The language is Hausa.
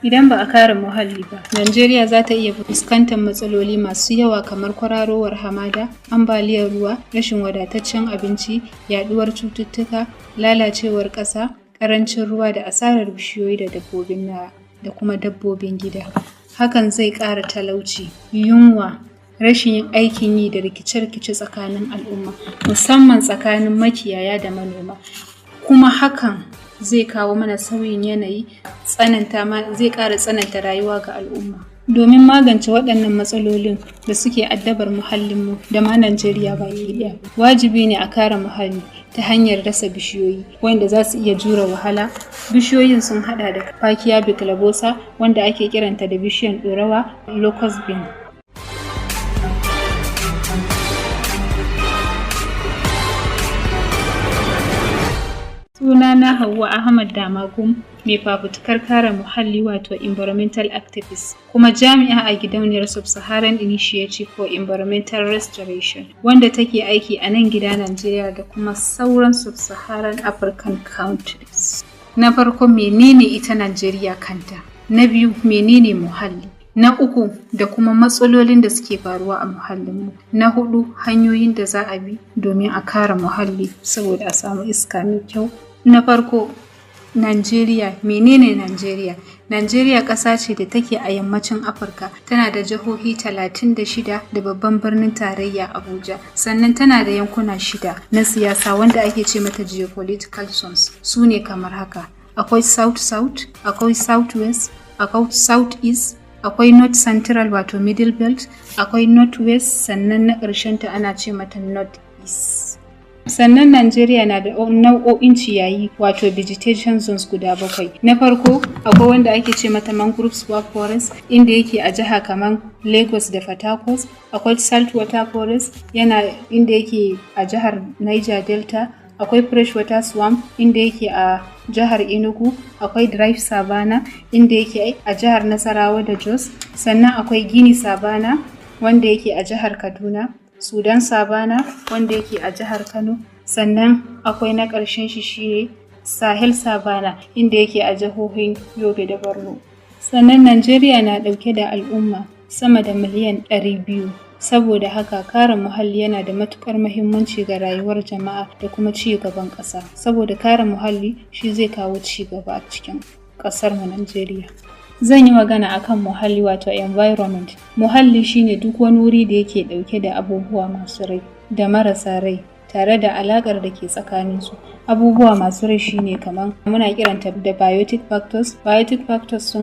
Idan ba a kare muhalli ba, Najeriya za ta iya fuskantar matsaloli masu yawa kamar kwararowar hamada, ambaliyar ruwa, rashin wadataccen abinci, yaɗuwar cututtuka, lalacewar ƙasa, ƙarancin ruwa da asarar bishiyoyi da dabbobin da kuma dabbobin gida. Hakan zai ƙara talauci, yunwa, rashin aikin yi da rikice-rikice tsakanin al'umma, musamman tsakanin makiyaya da manoma. Kuma hakan zai kawo mana sauyin yanayi, tsananta zai ƙara tsananta rayuwa ga al'umma. Domin magance waɗannan matsalolin da suke addabar muhallinmu da ma Najeriya baki ɗaya, wajibi ne a kare muhalli ta hanyar dasa bishiyoyi wanda za su iya jure wahala. Bishiyoyin sun haɗa da Parkia biglobosa, wanda ake kiranta da bishiyan ɗorawa, locust bean. Sunana Hauwa Ahmad Damagum, mai fafutukar kare muhalli wato environmental activist, kuma jami'a a gidauniyar Sub-Saharan Initiative for Environmental Restoration, wanda take aiki a nan gida Najeriya da kuma sauran Sub-Saharan African countries. Na farko, menene ita Najeriya kanta? Na biyu, menene muhalli? Na uku, da kuma matsalolin da suke faruwa a muhallinmu. Na huɗu, hanyoyin da za a bi domin a kare muhalli saboda a samu iska mai kyau. Na farko, Najeriya, menene Najeriya? Najeriya ƙasa ce da take a yammacin Afirka, tana da jihohi 36 da babban birnin tarayya Abuja. Sannan tana da yankuna shida na siyasa wanda ake ce mata geopolitical zones. Su ne kamar haka: akwai South South, akwai South West, akwai South East, akwai North Central wato Middle Belt, akwai North West, sannan na ta ana ce mata North East. Sannan Najeriya na da nau'o'in ciyayi wato vegetation zones guda bakwai. Na farko, akwai wanda ake ce mata mangrove swamp forest, inda yake a jiha kamar Lagos da Port. Akwai saltwater forest, yana inda yake a jihar Niger Delta. Akwai freshwater swamp, inda yake a jihar Enugu. Akwai dry savanna, inda yake a jihar Nasarawa da Jos. Sannan akwai Guinea savanna, wanda yake a jihar Kaduna. Sudan savanna, wanda yake a jihar Kano. Sannan akwai na ƙarshen shi shine Sahel savanna, inda yake a jihohin Yobe da Borno. Sannan Najeriya na ɗauke da al'umma sama da miliyan 200. Saboda haka kare muhalli yana da matuƙar muhimmanci ga rayuwar jama'a da kuma ci gaban ƙasa. Saboda kare muhalli shi zai kawo ci gaba a cikin ƙasarmu Najeriya. Zan yi magana akan muhalli wato environment. Muhalli shine duk wani wuri da yake ɗauke da abubuwa masu rai da marasa rai tare da alaƙar da ke tsakaninsu. Abubuwa masu rai shine kamar muna kiranta da biotic factors. Biotic factors sun